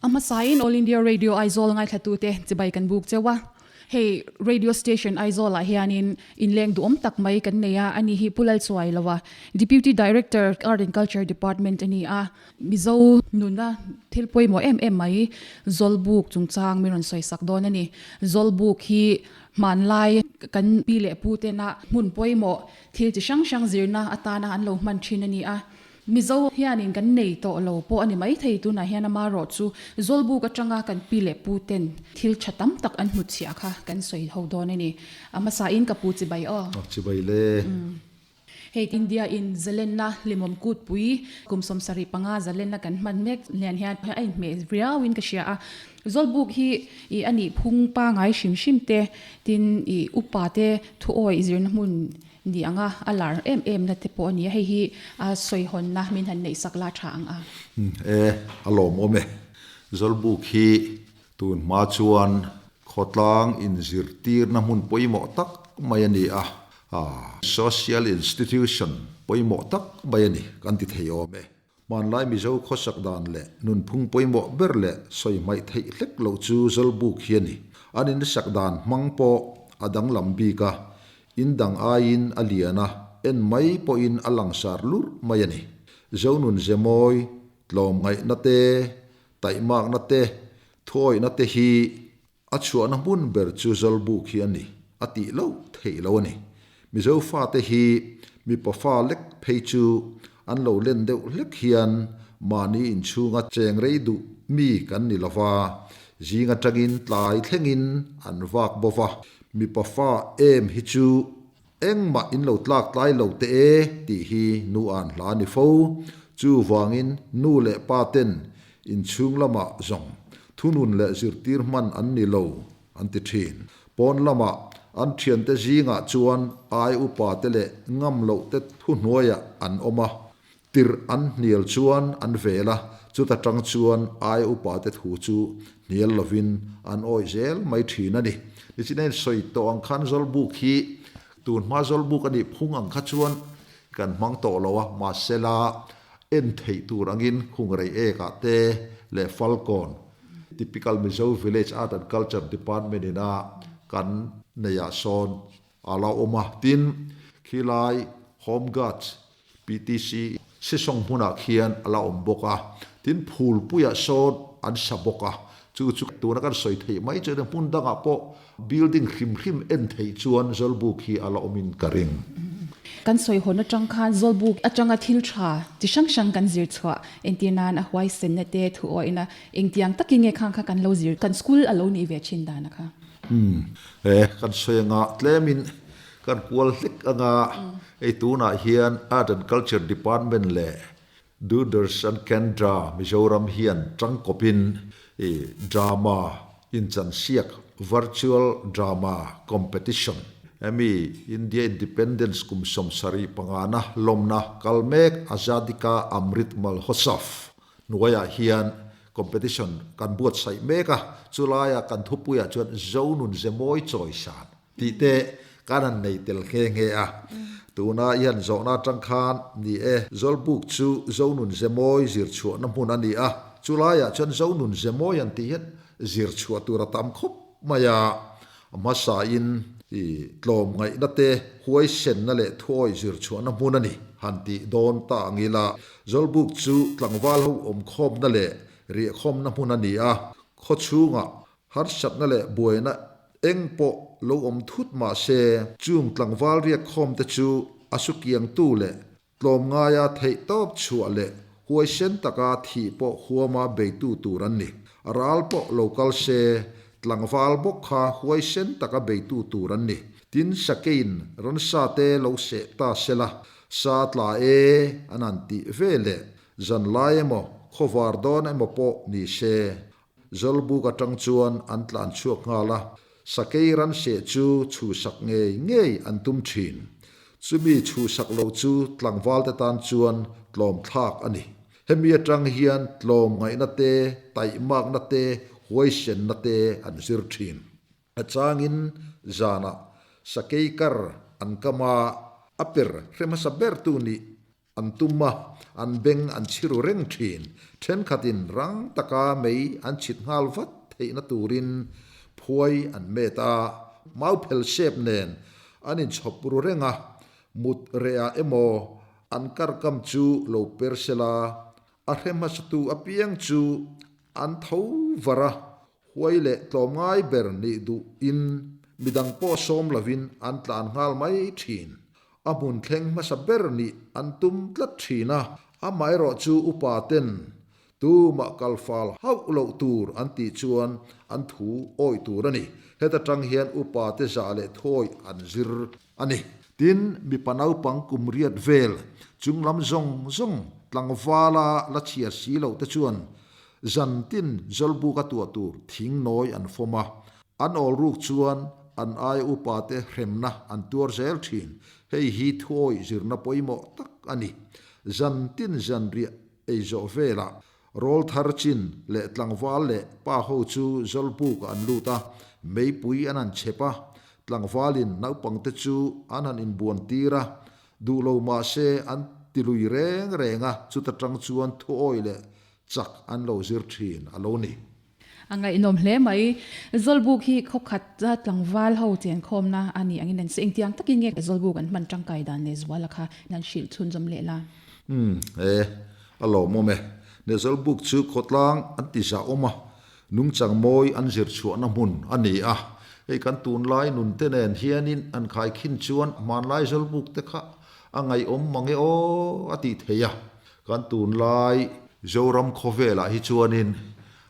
A hmasain All India Radio Aizawl ngaithlatute chibai kan buk cheu a. Hei Radio Station Aizawl-ah hianin inleng duhawm tak mai kan nei a, ani hi Pu Lalchuai Loa, Deputy Director, Art and Culture Department a ni a. Mizo nuna thil pawimawh em em mai Zawlbuk chungchang min rawn sawisak dawn a ni. Zawlbuk hi hmanlai kan pi leh pu tena hmun pawimawh thil chi hrang hrang zirna atana an lo hman thin a ni a. Mizo hianin kan nei tawh lo pawh a ni maithei tunah hian amarawh chu Zawlbuk atanga kan pi leh pu ten thil tha tam tak an hnutchhiah kha kan sawi ho dawn a ni. A hmasain ka pu chibai aw. Chibai le. Hei India in zalenna hlimawm kutpui kum 75 zalenna kan hman mek hlian hian a inhmeh riauin ka hria a. Zawlbuk hi i a nih phung pangai hrim hrim te tin i upa te thu awih zirna hmun ni anga a lar em em na te pawh a ni a, hei hi a sawihawnna min han neih sak la tha ang a. E, a lawmawm e. Zawlbuk hi tun hma chuan khawtlang inzirtirna hmun pawimawh tak mai a ni a, social institution pawimawh tak mai a ni kan ti thei awm e. Hmanlai Mizo khawsak dan leh nunphung pawimawh ber leh sawi hmaih theih hlek loh chu Zawlbuk hi a ni. An insak dan hmang pawh a danglam bik a, in dang aiin a lian a, en mai pawhin a langsar lurh mai a ni. Zonun ze mawi, tlawmngaihna te, taihmakna te, thuawihna te hi A chhuahna hmun ber chu Zawlbuk hi a ni, a tih loh theih lo a ni. Mizo fate hi mipa fa lek phei chu an lo len deuh hlek hian mahni inchhunga cheng rei duh mi kan ni lo va, zing atangin tlai thlengin an vak bo va, mipa fa em hi chu engmah in lo tlak tlai lo teh e tih hi nu an hla a ni fo. Chuvangin nu leh pa ten Inchhung lamah zawng thunun leh zirtir hman an ni lo, an ti thin. Pawn lamah an thiante zingah chuan ai upate leh ngam lohte thuhnuaiah an awm a, tirh an hnial chuan an vel a, chuta tang chuan ai upate thu chu hnial lovin an awih zel mai thin a ni. Nichina in sawi tawh ang khan Zawlbuk hi tun hma Zawlbuk a nih phung ang kha chuan kan hmang tawh lo a, mahsela En theih tur angin Khungrei Ek-ah te leh Falkawn, Typical Mizo Village Art and Culture Department ina kan neihah sawn a la awm a. Tin, khilai Home Guards, PTC, Sisawng hmunah khian a la awm bawk a. Tin, Phulpuiah sawn an sa bawk a. Chu chu tuna kan sawi theih mai chuan hmun dangah pawh Building hrim hrim en theih chuan Zawlbuk hi a la awmin ka ring. Kan sawi hawn atang khan Zawlbuk atanga thil tha chi hrang hrang kan zir chhuah entir nan a huaisenna te thu awihna engtiang takin nge khang kha kan lo zir kan school a lo nih ve thin dan a kha. Umm e kan sawi anga tlemin kan kual hlek anga hei tunah hian Art and Culture Department leh Doordarshan Kendra Mizoram hian tangkawpin i drama inchansiak virtual drama competition hemi India Independence kum 75 na lawmna kal mek Azadi Ka Amrit Malhotsav hnuaiah hian competition kan buatsaih mek a, chulaia kan thupuiah chuan Zonun Zemawi Chawisan Tih te kan han nei tel nghe nghe a. Tuna i han zawhna atang khan ni e. Zawlbuk chu Zonun Zemawi zir chhuahna hmun a ni a, chulaiah chuan Zonun Zemawi an tih hian zir chhuah tur a tam khawp mai a. A hmasain i tlawmngaihna te, huaisenna leh thuawih zir chhuahna hmun a ni han tih dawn ta ang ila. Zawlbuk chu tlangval ho awmkhawmna leh riahkhawmna hmun a ni a, khawchhungah Harsatna leh buaina eng pawh lo awm thut mah se, chung tlangval riakkhawmte chu a sukiangtu leh tlawmngaia theihtawp chhuah leh huaisen taka thih pawh huama beitu tur an ni. A ral pawh lo kal se, tlangval bawk kha huaisen taka beitu tur an ni. Tin, sakeiin ransate lo seh ta sela, sa tla e an han tih ve leh zanlai emaw, khawvar dawn emaw pawh ni se, Zawlbuk atang chuan an tlan chhuak nghal a, sakei ran seh chu chhuhsak ngei ngei an tum thin. Chumi chhuhsak lo chu tlangvalte tan chuan tlawm thlak a ni. Hemi atang hian tlawm ngaihna te, taihmakna te, huaisenna te an zir thin. A changin zanah sakei kar an kam a, a per hre hmasa bertu nih. an tum a, an beng an chhi ru reng thin. Thenkhatin rang taka mei an chhit nghal vat theihna turin phuai an met a, mau phel sep nen an inchhawp ru reng a, mut rehah emaw an karkam chu lo per sela, a hre hmasatu apiang chu an tho var a, Huai leh tlawmngai ber nih duh in midang pawh sawm lovin an tlan nghal mai thin. A hmun thleng hmasa ber nih an tum tlat thin a, amaherawh chu upa ten tumah kal fal hauh loh tur an tih chuan an thu awih tur a ni. Heta tang hian upa te zah leh thuawih an zir a ni. Tin, mipa naupang kum riat vel chunglam zawng zawng tlangvala la chhiar si loh te chuan Zan tin Zawlbuk a tuah tur thing nawi an fawm a, an awl ruk chuan an aia upate hremna an tuar zel thin. Hei hi thuawih zirna pawimawh tak a ni. Zan tin zanriah ei zawh velah rawl thar chin leh tlangval leh pa ho chu Zawlbukah an lut a, meipui an han chhep a, tlangvalin naupangte chu an han inbuan tir a, duh lo mahse an ti lui reng reng a, chuta tang chuan thuawih leh chak an lo zir thin a lo ni. A ngaihnawm hle mai. Zawlbuk hi khawkhat tlangval ho chenkhawmna a ni angin an sawi. Engtiang takin nge Zawlbuk an hman tangkai dan leh zuala kha an hrilh chhunzawm leh la? Umm e, a lawmawm e. Ne Zawlbuk chu khawtlang an ti zah awm a, nungchang mawi an zir chhuahna hmun a ni a. Hei kan tunlai nunte nen hianin an khaikhin chuan hmanlai Zawlbuk te kha a ngaihawm mange aw a tih theih a. Kan tunlai Zoram khawvelah hi chuanin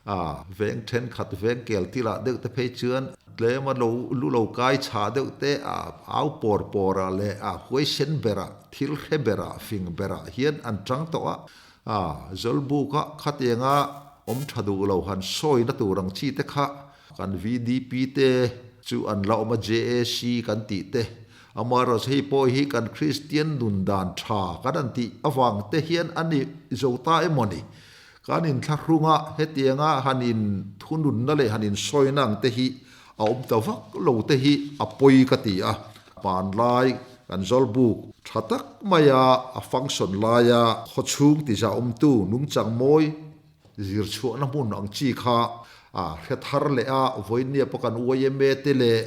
a veng thenkhat veng kel tilah deuh te phei chuan tlema lo lu lo kai chhah deuh te a au pawr pawrah leh a huaisen berah thil hre berah fing berah hian an chang tawh a, a Zawlbuka khatianga awm tha duh lo han sawina tur ang chi te kha kan VDP te chu an la awm a JAC kan tih te Amaherawhchu hei pawh hi kan Kristian nun dan tha kan han tih avang te hian a ni zo ta emaw ni? Kan inthlahrunga hetianga han in thununna leh han insawina ang te hi a awm ta vak lo te hi a pawi ka ti a. Hmanlai kan zawlbuk tha tak maia a function laia khawchhung tizah awmtu nungchang mawi Zir chhuahna hmun ang chi kha a hre thar leh a, vawinia pawh kan yma te leh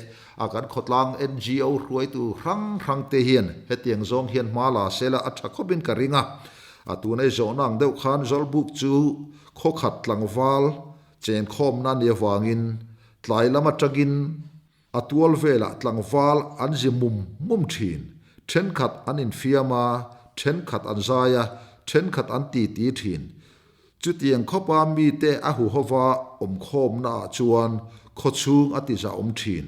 a kan khawtlang ngo hruaitu hrang hrang te hian hetiang zawng hian hma la se la a tha khawpin ka ring a. A tuna i zawhna ang deuh khan Zawlbuk chu khawkhat tlangval chenkhawmna a nih avangin tlai lam atangin A tual velah tlangval an zi mum mum thin. Thenkhat an infiam a, thenkhat an zai a, thenkhat an titi thin. Chutiang khawpa mite a huhova awmkhawmnaah chuan khawchhung a tizah awm thin.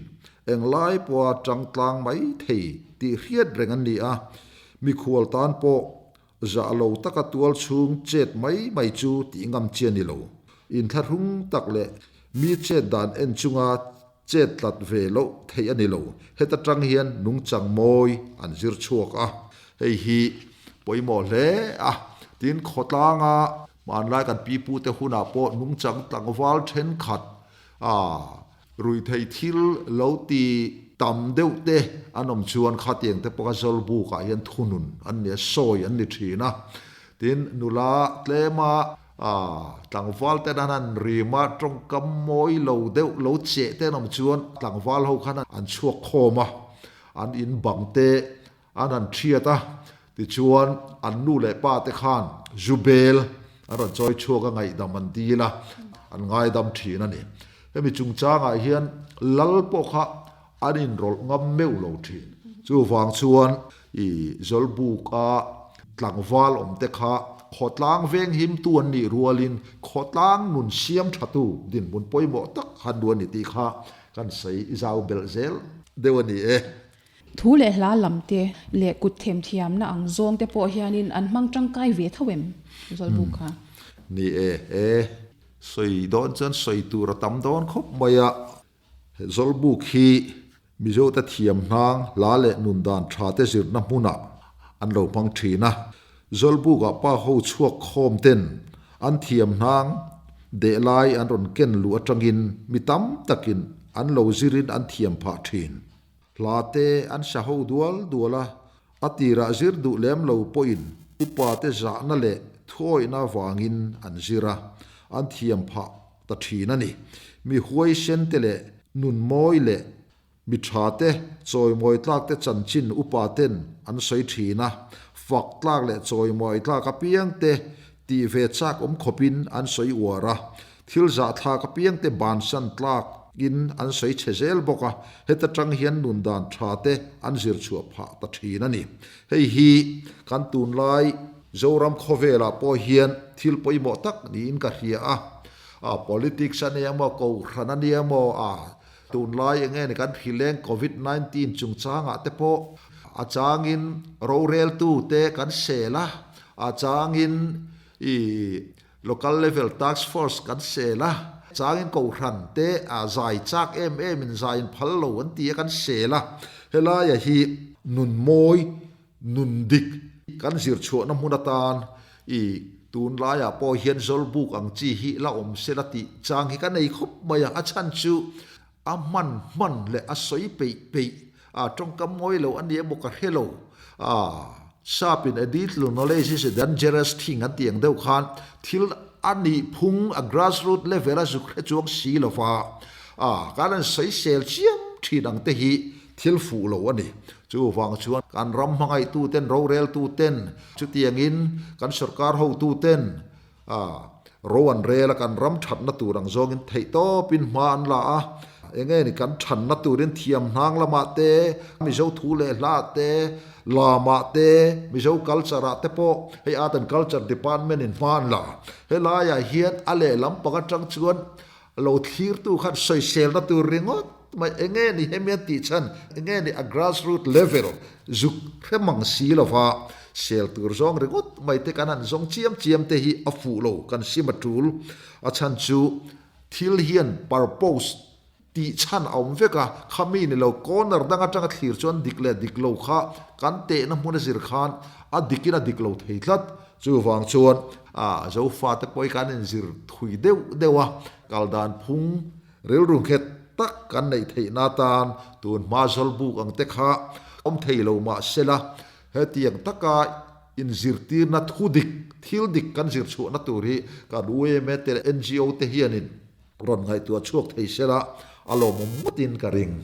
Englai pawha tangtlang mai thei tih hriat reng an ni a, mikhual tan pawh Zah lo taka tual chhung chet mai mai chu tih ngam chi a ni lo. Inthlahrung tak leh mi chet dan en chunga chet tlat ve loh theih a ni lo. Heta tang hian nungchang mawi an zir chhuak a, hei hi pawimawh hle a. Tin, khawtlanga hmanlai kan pipute hunah pawh nungchang tlangval thenkhat a Ruihtheih thil lo ti tam deuh te an awm chuan khatiang te pawh kha Zawlbukah hian thunun an ni a, sawi an ni thin a. Tin, nula tlema tlangval ten an han rim a, tawngkam mawi lo deuh lo cheh te an awm chuan tlangval ho khan an chhuak khawm a, an in bang te an han thiat a, tichuan an nu leh pa te khan zu bel an rawn chawi chhuak a, ngaihdam an dil a, an ngaidam thin a ni. Hemi chungchangah hian lal pawh kha an inrawlh ngam meuh lo thin. Chuvang chuan i Zawlbuka tlangval awm te kha khawtlang venghimtu an nih rualin khawtlang nun siam thatu dinhmun pawimawh tak han duh a ni tih kha kan sawi zau belh zel deuh a ni e. Thu leh hla lam te leh kut themthiamna ang zawng te pawh hianin an hmang tangkai ve tho em Zawlbuk kha? Ni e, e. Sawi dawn chuan sawi tur a tam dawn khawp mai a. Zawlbuk hi Mizote thiam hnang hla leh nun dan tha te zirna hmunah an lo hmang thin a. Zawlbukah pa ho chhuak khawm ten an thiam hnang deh lai an rawn ken luh atangin mi tam takin an lo zirin an thiam phah thin. Hla te an sa ho dual dual a, a tirah zir duh lem lo pawhin Upate zahna leh thuawihna vangin an zir a, an thiam phah ta thin a ni. Mi huaisen te leh nun mawi leh mi tha te, chawimawi tlak te chanchin upa ten an sawi thin a, fak tlak leh chawimawi tlak apiang te tih ve chak awm khawpin an sawi uar a, thil zahthlak apiang te bansan tlak in an sawi chhe zel bawk a, heta tang hian nun dan tha te an zir chhuah phah ta thin a ni. Hei hi kan tunlai Zoram khawvelah pawh hian thil pawimawh tak niin ka hria a, a politics a nia maw, kohhran a nia maw, a tunlai eng nge ni kan hrileng covid 19 chungchangah te pawh a changin roreltu te kan sel a, a changin i local level task force kan sel a, changin kohhran te a zai chak em em in zai in phal lo an ti a kan sel a, helaia hi nun mawi Nun dik kan zir chhuahna hmun atan i tunlaiah pawh hian Zawlbuk ang chi hi la awm se la tih chang hi ka nei khawp mai a, a chhan chu a hman hman leh a sawi peih peih a tawngkam ngawi lo a ni emaw ka hre lo a, Sap in a little knowledge is a dangerous thing an tih ang deuh khan thil a nih phung a grassroot level a zuk hre chuang si lo va a, kan han sawisel chiam thin ang te hi thil fuh lo a ni. Chuvang chuan kan ram hmangaihtuten, roreltuten, chutiangin kan sorkar hotuten ro an rel a, kan ram thatna tur ang zawngin theihtawpin hma an la a. Enge ni kan thanna turin thiam hnang lamah te, Mizo thu leh hla te, lamah te, Mizo culture ah te pawh hei Art and Culture Department in hma an la. Helaiah hian a lehlam pang atang chuan Lo thlirtu khan sawiselna tur ringawt mai enge ni hemi an tih chhan enge ni a grassroot level zuk hre mang si lova sel tur zawng ringawt mai te kan han zawng chiam chiam te hi a fuh lo kan sim a tul a chhan chu thil hian purpose tih chhan a awm vek a khami ni lo corner dang atanga thlir chuan dik leh dik lo kha kan tehna hmun a zir khan a dikin a dik lo thei tlat Chuvang chuan a Zofate pawh hi kan inzir thui deuh deuh a, kal dan phung rilru nghet tak kan neih theihna atan tun hma Zawlbuk ang te kha awm thei lo mah sela, hetiang taka inzirtirna thu dik, thil dik kan zir chhuahna tur hi kan UMA te leh NGO te hianin Rawn ngaihtuah chhuak thei sela a lawmawm ngawtin ka ring.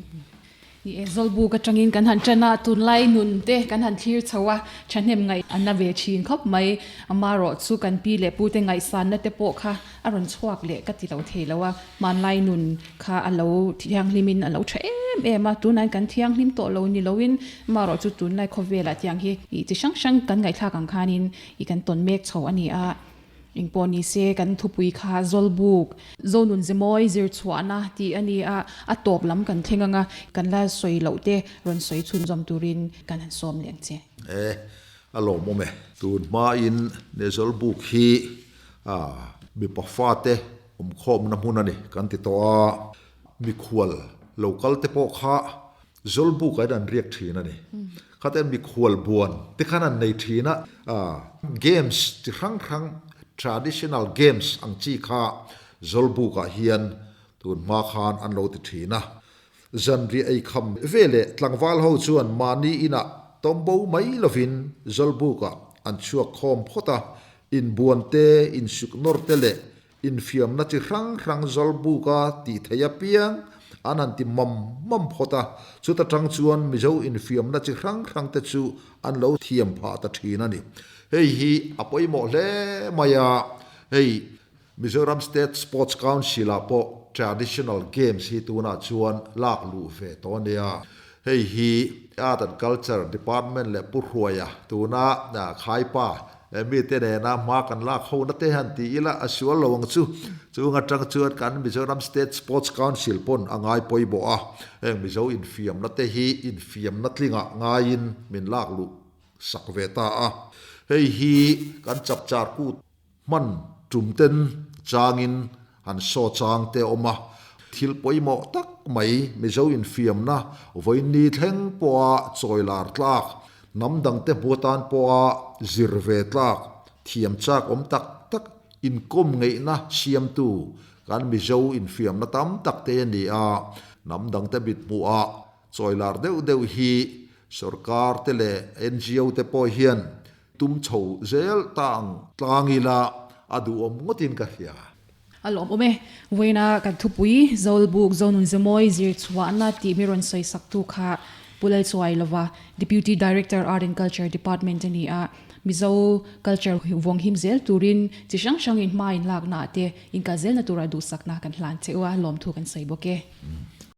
Ni e, Zawlbuk atangin kan han tan a, tunlai nun te kan han thlir chho a, thahnem ngaih a na ve thin khawp mai. Amarawh chu kan pi leh pute ngaihsanna te pawh kha a rawn chhuak leh ka ti lo thei lo a, hmanlai nun kha a lo thianghlimin a lo tha em em a, tunah kan thianghlim tawh lo ni loin amarawh chu tunlai khawvelah tiang hi chi hrang hrang kan ngaihthlak ang khanin i kan tawn mek chho a ni a. Engpawh ni se kan thupui kha Zawlbuk, Zonun Zemawi zirchhuahna tih a ni a, a tawp lam kan thleng ang a, kan la sawi loh te rawn sawi chhunzawm turin kan han sawm leh ang che. E, a lawmawm e. Tun hmain ne Zawlbuk hi mipa fate awmkhawmna hmun a ni kan ti tawh a, mikhual lo kal te pawh kha Zawlbuk ah hian an riak thin a ni. Khata hian mikhual buan te khan an nei thin a. Games chi hrang hrang traditional games ang chi kha Zawlbuk ah hian tun hma khan an lo ti thin a. Zanriah ei kham ve leh tlangval ho chuan mahni inah tawmbo mai lovin Zawlbuk ah an chhuak khawm phawt a, inbuan te, insuk nawr te leh Infiamna chi hrang hrang Zawlbuka tih theih apiang an han ti mam mam phawt a, chuta tang chuan Mizo infiamna chi hrang hrang te chu an lo thiam phah ta thin a ni. Hei hi a pawimawh hle mai a, hei Mizoram State Sports Council ah pawh traditional games hi tunah chuan lak luh ve tawh a nia. Hei hi Art and Culture Department leh Pu Hruaia tuna Khaipa mite nena hma kan lak ho na te han ti ila a sual lo ang chu. Chung atang chuan kan Mizoram State Sports Council pawn a ngai pawimawh a, heng Mizo infiamna te hi infiamna tlingah ngaiin min lak luh sak ve ta a. Hei hi kan chapchar kut Hman tum ten changin han saw chang te a awm a, thil pawimawh tak mai Mizo infiamna vawiinni thleng pawha chawi lar tlak, hnam dangte hmu atan pawha zir ve tlak, thiam chak awm tak tak inkawm ngeihna siamtu kan Mizo infiamna tam tak te a ni a, hnam dangte mithmuhah chawi lar deuh deuh hi sorkar te leh NGO te pawh hian. Tum chho zel ta ang tlang ila a duhawm ngawtin ka hria. A lawmawm e. Vawiina kan thupui Zawlbuk Zonunzemawi zir chhuahna tih mi rawn sawi saktu kha Pu Lalchuai lova Deputy Director Art and Culture Department a ni a, Mizo culture vawng him zel turin chi hrang hrangin hma in lakna ah te inkal zelna tura duhsakna kan hlan che u a, lawmthu kan sawi bawk e.